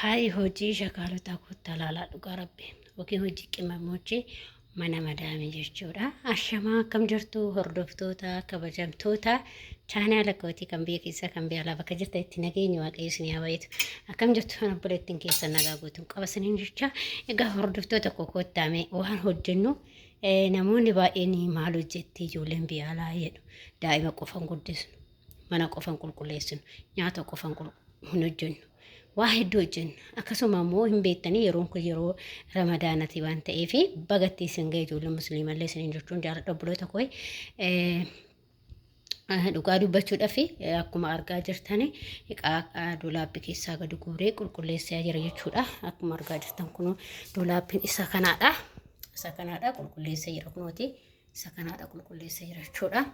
Hayi hojii shakaalotaa kottaa laalaa dhugaa rabbi yookiin hojii qimamochee mana madaamii jechuudha. Ashamaa akkam jirtu hordoftoota kabajamtoota chaanaala kootii kan biyya keessaa kan biyya alaa bakka jirta itti nageenya waaqayyo isin haa baay'atu. Akkam jirtu kan obboleettiin keessan nagaa guutuun qaba isiniin jecha. Egaa hordoftoota koo kottaame waan hojjennu namoonni baay'een maal hojjetti ijoolleen biyya alaa jedhu daa'ima qofan guddisnu. Mana qofa hin qulqulleessinu, nyaata qofa hin hojjennu. Waa hedduu hojjenna. Akkasuma immoo hin beektanii yeroon kun yeroo ramadaanati waan ta'eef bagatti isin ga'e ijoollee musliimallee isiniin jechuun jaaladha obboloota koo. Dhugaa dubbachuudhaaf akkuma argaa jirtan hiqaa dolaabbi keessaa gadi guuree qulqulleessaa jira jechuudha. Akkuma argaa jirtan kun dolaabbiin isa kanaadha. Isa kanaadha qulqulleessaa jira kunooti. Isa kanaadha qulqulleessa jira jechuudha.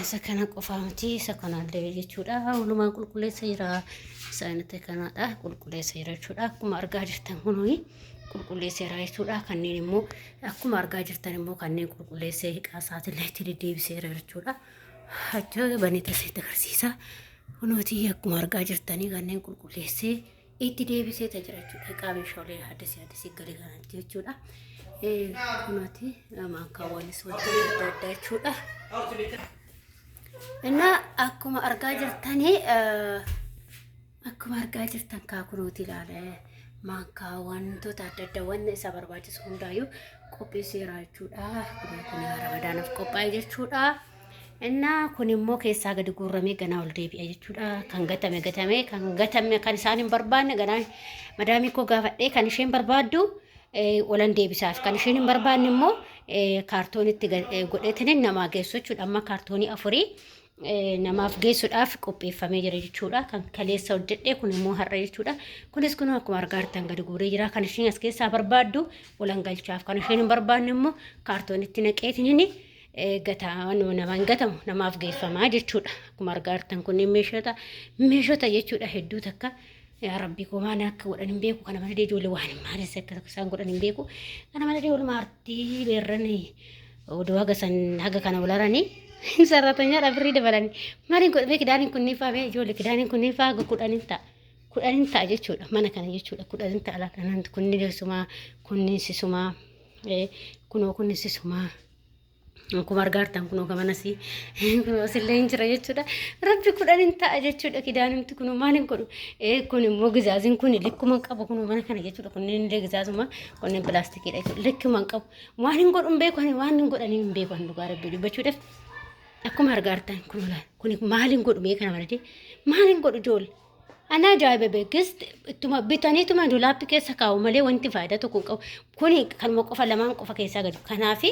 Isa kana qofaa miti isa kanaallee jechuudha. Walumaan qulqulleessa jira. Isa inni kanaadha qulqulleessa jira jechuudha. Akkuma argaa jirtan kunii qulqulleessa jira jechuudha. Kanneen immoo akkuma argaa jirtan immoo kanneen qulqulleessee hiqaa isaatillee itti deddeebiseera jechuudha. Acha banee tasitti agarsiisa. Kunooti akkuma argaa jirtanii kanneen qulqulleessee itti deebisee jira jechuudha. Hiqaa meeshaalee haddasii haddasii galee kanatti jechuudha. Kunooti maankaawwanis wantoota adda addaa jechuudha. Innaa akkuma argaa jirtanii akkuma argaa jirtan kaa kunooti ilaala maankaa wantoota adda addaa wanna isa barbaachisu hundaayyuu qopheesseera jechuudha. Kun ramadaanaaf qophaa'e jechuudha. Innaa kun immoo keessaa gadi guurramee ganaa ol deebi'a jechuudha. Kan gatame gatame kan gatame kan isaan hin barbaanne ganaa madaamii koo gaafadhee kan isheen barbaaddu olan deebisaaf kan isheen hin barbaanne immoo kaartoonitti godheetiniin namaa geessu jechuudha. Amma kaartoonii afurii namaaf geessuudhaaf qopheeffamee jira jechuudha. Kan kaleessa hojjedhe kun immoo har'a jechuudha. Kunis kun akkuma argaa jirtan gadi guuree jira. Kan isheen as keessaa barbaaddu olan galchaaf kan isheen hin barbaanne immoo kaartoonitti naqeetiniin gataa nama hin gatamu namaaf geeffamaa jechuudha. Akkuma argaa jirtan kunneen meeshota meeshota jechuudha hedduu takka yaa rabbii koo maal akka godhan hin beeku kana malee ijoollee waan hin maalis akka isaan godhan hin beeku kana malee walumaa artii beerran oduu haga san haga kana walaranii hin sarratanyaadha birrii dabalanii maaliin godhe bee kidaaniin kunniin faa bee ijoollee kidaaniin kunniin faa haga kudhaniin ta'a kudhaniin ta'a jechuudha mana kana jechuudha kudhaniin ta'a laata kunniin sisumaa kunniin sisumaa kunoo kunniin sisumaa Akkuma argaa jirtan kunoo gamanas kunoo asillee hin jira jechuudha. Rabbi kudhan hin ta'a jechuudha kidaanumti kunoo maal hin godhu. Kun immoo gizaaziin kun likkuma hin qabu kunoo mana kana jechuudha. Kunneen illee gizaazuma kunneen pilaastikiidha jechuudha. Likkuma hin qabu. Waan hin godhu hin beeku ani waan hin godhanii hin beeku ani dhugaa rabbi dubbachuudhaaf. Akkuma argaa jirtan kunoo laal kun maal hin godhu mee kana malee maal hin godhu ijoollee. Ana ajaa'iba beekist ittuma bitaniituma dulaappi keessa kaa'u malee wanti faayidaa tokko hin qabu. Kuni kanuma qofa lamaan qofa keessaa gadi kanaafi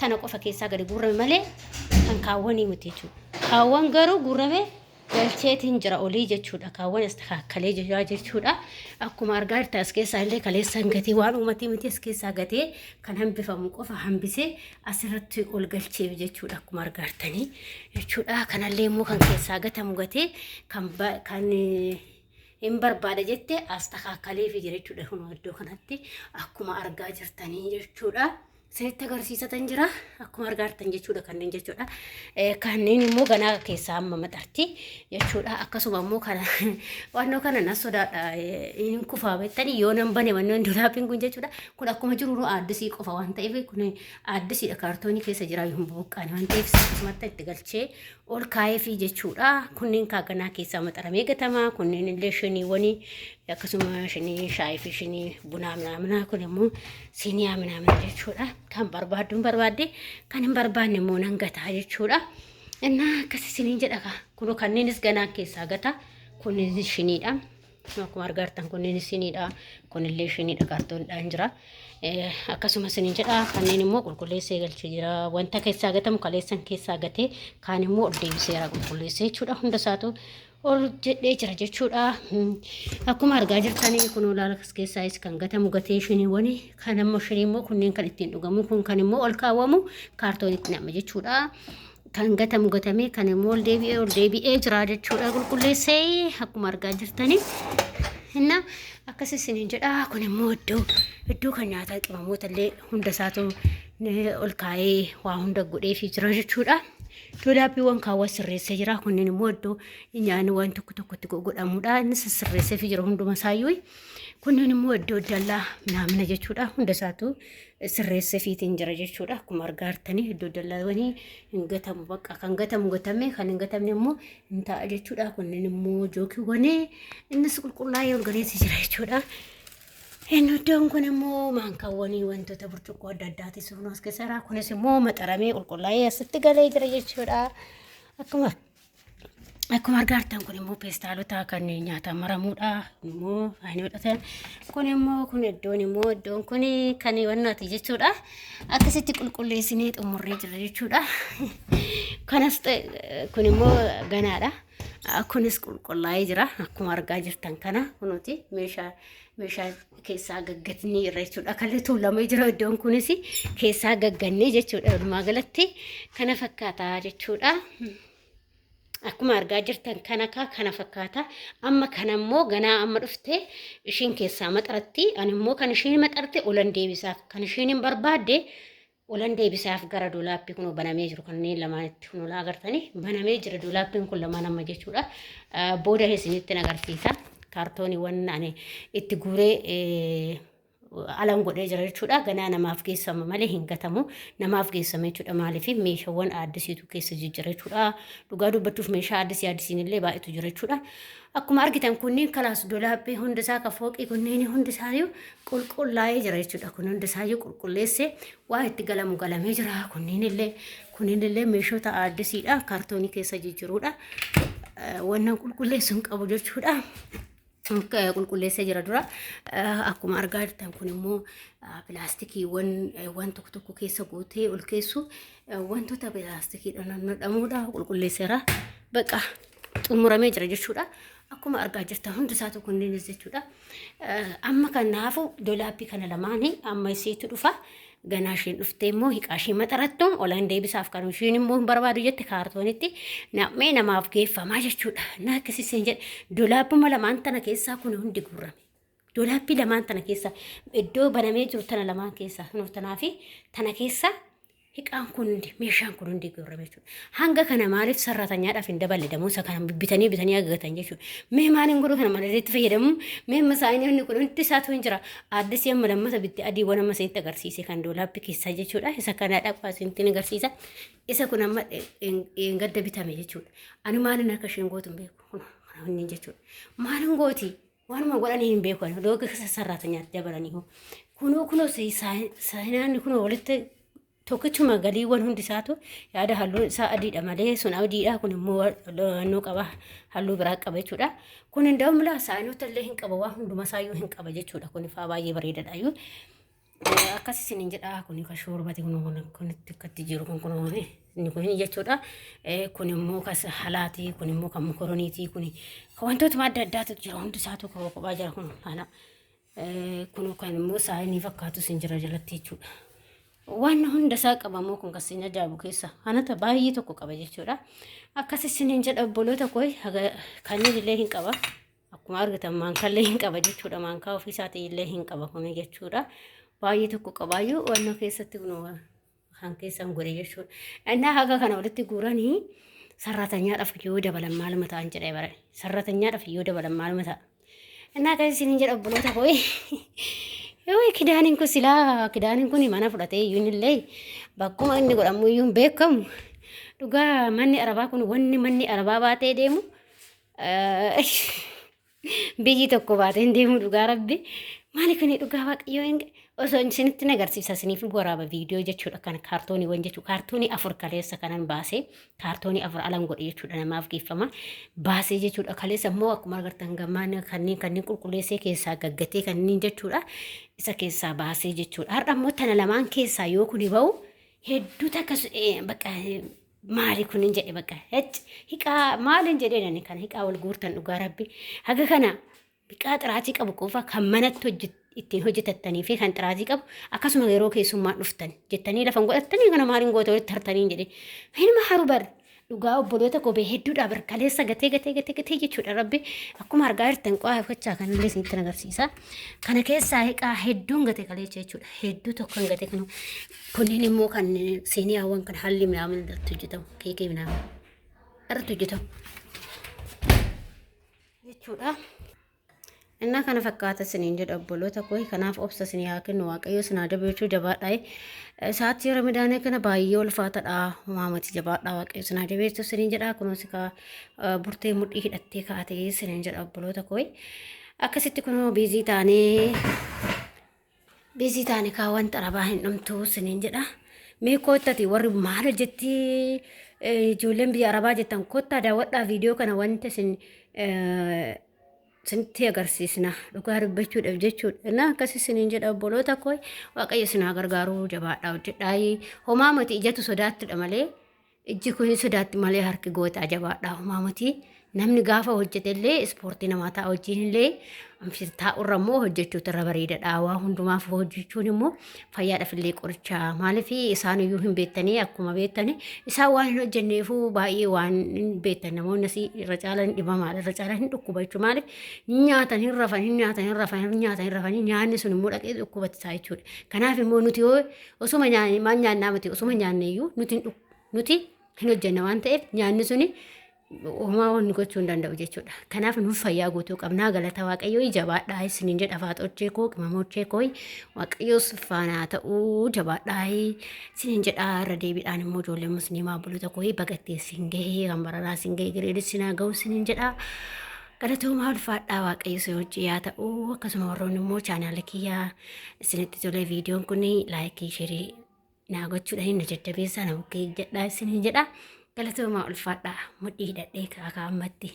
tana qofa keessaa gadi guurame malee kan kaawwanii miti jechuudha. Kaawwan garuu guurame galcheetiin jira olii jechuudha. Kaawwan as kaakkalee jira jechuudha. Akkuma argaa jirtan as keessaa illee kaleessaan gatii waan uumatii miti as keessaa gatee kan hambifamu qofa hambisee asirratti ol galcheef jechuudha akkuma argaa jirtanii jechuudha. Kanallee immoo kan keessaa gatamu gatee kan kan hin barbaada jette as takaakaleefi jira jechuudha. Kun iddoo kanatti akkuma argaa jirtanii jechuudha. Isinitti agarsiisatan jira akkuma argaa jirtan jechuudha kanneen jechuudha. Kanneen immoo ganaa keessaa amma maxarti jechuudha. Akkasuma immoo kana wannoo kana na sodaadha hin kufaa beektanii yoo nan bane wannoon dolaappiin kun jechuudha. Kun akkuma jiru nu aaddisii qofa waan ta'eef kun aaddisiidha kaartoonii keessa jira hin buqqaane waan ta'eef akkasumatti itti galchee ol kaa'eefii jechuudha. Kunneen kaaganaa keessaa maxaramee gatama. Kunneen illee shiniiwwanii akkasuma shinii shaayii fi shinii bunaa minaaminaa kun immoo siiniyaa minaamina jechuudha. Kan barbaaddu hin barbaadde kan hin barbaanne immoo nan gataa jechuudha. Innaa akkas isiniin jedha kaa. Kun kanneenis ganaa keessaa gata. Kunneen shiniidha. Akkuma argaa jirtan kunneen shiniidha. Kunillee shiniidha kaartoonidhaan jira. Akkasuma isiniin jedha kanneen immoo qulqulleessee galchee jira. Wanta keessaa gatamu kaleessan keessaa gatee kaan immoo ol deebiseera qulqulleessee jechuudha. Hunda isaatu ol jedhee jira jechuudha. Akkuma argaa jirtanii kun olaala as keessaayis kan gatamu gatee shiniiwwan kan ammoo shinii immoo kunneen kan ittiin dhugamu kun kan immoo ol kaawwamu kaartoonitti nama jechuudha. Kan gatamu gatamee kan immoo ol deebi'ee ol deebi'ee jira jechuudha qulqulleessee akkuma argaa jirtanii. Inna akkas isiniin jedha kun immoo iddoo iddoo kan nyaataa qimamoota illee hunda isaatu ol kaa'ee waa hunda godheefii jira jechuudha. Dolaappiiwwan kaawwan sirreessee jira. Kunneen immoo iddoo nyaanni waan tokko tokkotti godhamudha. Innis sirreessee fi jira hunduma isaayyuu. Kunneen immoo iddoo dallaa minaamina jechuudha. Hunda isaatu sirreessee fiitiin jira jechuudha. Akkuma argaa jirtanii iddoo dallaawwanii hin gatamu bakka kan gatamu gatame kan hin gatamne immoo hin ta'a jechuudha. Kunneen immoo jookiiwwan innis qulqullaa'ee ol galeessi jira jechuudha. Inni iddoon kun immoo maankaawwanii wantoota burcuqqoo adda addaati sun as keessa jira. Kunis immoo maxaramee qulqullaa'ee asitti galee jira jechuudha. Akkuma argaa jirtan kun immoo peestaalota kan nyaataan maramuudha. Kun immoo faayinii kun immoo kun iddoon immoo iddoon kun kan wannaati jechuudha. Akkasitti qulqulleessinee xumurree jira jechuudha. Kanas kun immoo ganaadha. Kunis qulqullaa'ee jira. Akkuma argaa jirtan kana kunuuti meeshaa keessaa gaggatnee irra jechuudha. Kalli tuulamee jira iddoon kunis keessaa gaggannee jechuudha. Walumaa galatti kana fakkaata jechuudha. Akkuma argaa jirtan kana kana fakkaata. Amma kana immoo ganaa amma dhufte ishiin keessaa maxaratti. Ani immoo kan ishiin maxarte olan deebisaaf. Kan ishiin hin barbaadde olan deebisaaf gara doolaappii kun banamee jiru kanneen lamaanitti kun agartanii banamee jira doolaappiin kun lamaan amma jechuudha. Booda isinitti agarsiisa. Kaartooniiwwan ani itti guuree alan godhee jira jechuudha. Ganaa namaaf geessama malee hin gatamu. Namaaf geessama jechuudha. Maaliif meeshaawwan addisiitu keessa jijjira jechuudha. Dhugaa dubbachuuf meeshaa addisii addisiin illee baay'eetu jira jechuudha. Akkuma argitan kunniin kalaas dolaappii hundisaa ka fooqii kunneen hundisaayyuu qulqullaa'ee jira jechuudha. Kun hundisaayyuu qulqulleessee waa itti galamu galamee jira. Kunneen illee meeshoota addisiidha. Kaartoonii keessa jijjiruudha. Wannan qulqulleessu hin qabu jechuudha. Qulqulleessee jira dura. Akkuma argaa jirtan kun immoo pilaastikiiwwan waan tokko tokko keessa guutee ol keessu wantoota pilaastikiidhaan hodhamuudha qulqulleesseera. Baqa xumuramee jira jechuudha. Akkuma argaa jirtan hundi isaatu kunneenis jechuudha. Amma kanaafu dolaappii kana lamaanii amma isiitu dhufa. Ganaa isheen dhuftee immoo hiqaa ishee maxarattu olan deebisaaf kan isheen immoo hin barbaadu jette kaartoonitti naqmee namaaf geeffamaa jechuudha. Na akkasiin jedhe dolaappuma lamaan tana keessaa kun hundi guurame. Dolaappii lamaan tana keessa iddoo banamee jiru tana lamaan keessa kunuuf tanaa fi tana keessa hiqaan kun hundi meeshaan kun hundi guurame jechuudha. Hanga kana maaliif sarratanyaadhaaf hin daballe damuusa kana bitanii bitanii agagatan jechuudha. Mee maaliin godhu kana malee itti fayyadamu mee masaayinii kun hundi isaatu hin jira. Addisii amma lammata bitti adiiwwan amma isinitti agarsiise kan doolaappii keessaa jechuudha. Isa kana dhaqaa isinitti agarsiisa. Isa kun amma gadda bitame jechuudha. Ani maaliin akka isheen gootu hin beeku. Kana inni jechuudha. Maaliin gooti? Waanuma godhanii hin beeku. Dooga keessa sarratanyaatti dabalanii hoo. Kunoo kunoo saayinaan kunoo walitti tokkichuma galiiwwan hundi isaatu yaada halluun isaa adiidha malee sun adiidha kun immoo halluu qaba halluu biraa qaba jechuudha. Kun hin daa'umla saayinoota illee hin qaba waan hunduma isaayyuu hin qaba jechuudha. Kun ifaa baay'ee bareedaadha iyyuu. Akkas isiniin jedha kun kan shoorbati kun kun akkatti jiru kun kun inni kun jechuudha. Kun immoo kan halaati kun immoo kan mokoroniiti kun wantootuma adda addaatu jira hundi isaatu kophaa kophaa jira kun haala. Kun kan immoo saayinii fakkaatus hin jira jalatti jechuudha. Waan hunda isaa qabamoo kun kan isin ajaa'ibu keessa anata baay'ee tokko qaba jechuudha. Akkas isiniin jedha obboloota koo kanneen illee hin qaba. Akkuma argitan maankallee hin qaba jechuudha. Maankaa ofiisaatii illee hin qaba kun jechuudha. Baay'ee tokko qabaayyuu wannoo keessatti kun kan keessan godhe jechuudha. Innaa haga kana walitti guuranii sarratanyaadhaaf yoo dabalan maaluma ta'an jedhee bara. Sarratanyaadhaaf yoo dabalan maaluma ta'a. Innaa akkas isiniin jedha obboloota koo. Yoo kidaaniin kun silaa kidaaniin kun mana fudhatee iyyuu illee bakkuma inni godhamu iyyuu hin beekamu. Dhugaa manni arabaa kun wanni manni arabaa baatee deemu biyyi tokko baatee hin deemu dhugaa rabbi. Maali kuni dhugaa waaqayyoo hin osoo isinitti agarsiisa isiniif waraaba viidiyoo jechuudha kan kaartooniiwwan jechuudha kaartoonii 4 kaleessa kanan baasee kaartoonii 4 alan godhe jechuudha namaaf geeffama baasee jechuudha kaleessa immoo akkuma agartan gammaan kanneen qulqulleessee keessaa gaggatee kanneen jechuudha isa keessaa baasee jechuudha har'a immoo tana lamaan keessaa yoo kuni ba'u hedduu takka bakka maali kunin jedhe bakka hiqaa maaliin jedhee nani kana hiqaa wal guurtan dhugaa rabbi haga kana hiqaa xiraatii qabu qofa kan manatti ittiin hojjetattanii fi kan xiraatii qabu akkasuma yeroo keessummaan dhuftan jettanii lafan godhattanii kana maaliin goota walitti hartanii jedhe hinuma haru bar Dhugaa obboloota koo bee hedduudha barkaleessa gatee gatee gatee gatee jechuudha rabbi akkuma argaa jirtan qo'aa uffachaa kanallee isinitti agarsiisa. Kana keessaa hiqaa hedduun gate kaleessa jechuudha. Hedduu tokkon gate kan kunneen immoo kan siiniyaawwan kan halli minaamin irratti hojjetamu keekee minaamin irratti hojjetamu jechuudha. Innaa kana fakkaata isiniin jedha obboloota koo kanaaf obsa isinii haa kennu waaqayyo isin haa jabeessuu jabaadhaa. Sa'aatii ramadaanaa kana baay'ee ulfaatadha maamati jabaadhaa waaqayyo isin haa jabeessu isiniin jedha kunuunsi kaa burtee mudhii hidhattee kaatee isiniin jedha obboloota koo. Akkasitti kunoo biizii taanee Biizii taane kaa wanta arabaa hin dhumtuu siniin jedha. Mee koottati warri maal hojjetti ijoolleen biyya arabaa jettan kottaa daawwadhaa viidiyoo kana wanta isin isinitti agarsiisna dhugaa dubbachuudhaaf jechuudha. Innaa akkasi isiniin jedha obboloota koo waaqayyo isin haa gargaaruu jabaadhaa hojjedhaa. Homaa miti ijatu sodaattudha malee Ijji kun hin sodaatti malee harki gootaa jabaadha. Homaa miti. Namni gaafa hojjete illee ispoortii namaa ta'a hojiin illee taa'urra immoo hojjechuutu irra bareedadha. Waa hundumaaf hojjechuun immoo fayyaadhaaf illee qoricha. Maaliif isaan iyyuu hin beektanii akkuma beektanii isaan waan hin hojjenneefuu baay'ee waan hin beektan namoonni asii irra caalan dhibamaadha irra caalan hin dhukkuba jechuudha. Maaliif hin nyaatan hin rafan hin nyaatan hin rafan hin nyaatan hin rafanii nyaanni sun immoo dhaqee dhukkubatti jechuudha. Kanaaf immoo nuti yoo osuma nyaanne maal nyaannaa miti osuma nyaanne iyyuu nuti hin nuti hin hojjenna waan ta'eef nyaanni suni homaa wanni gochuu hin danda'u jechuudha. Kanaaf nuuf fayyaa guutuu qabnaa galata waaqayyoo jabaadhaa isiniin jedha faaxochee koo qimamochee koo waaqayyoo faanaa ta'uu jabaadhaa isiniin jedha irra deebiidhaan immoo ijoollee musliimaa obboloota koo bagattee isin gahee kan bararaa isin gahee gireedis isin haa ga'u isiniin jedha. Galatoomaa ulfaadhaa waaqayyo si hojii yaa ta'u akkasuma warroonni immoo chaanaala kiyyaa isinitti tolee viidiyoon kun laayikii sheerii naa gochuudhaan na jajjabeessaa na bukkee jedhaa isiniin jedha. Galatoomaa ulfaadhaa mudhii hidhadhee kaakaa ammatti.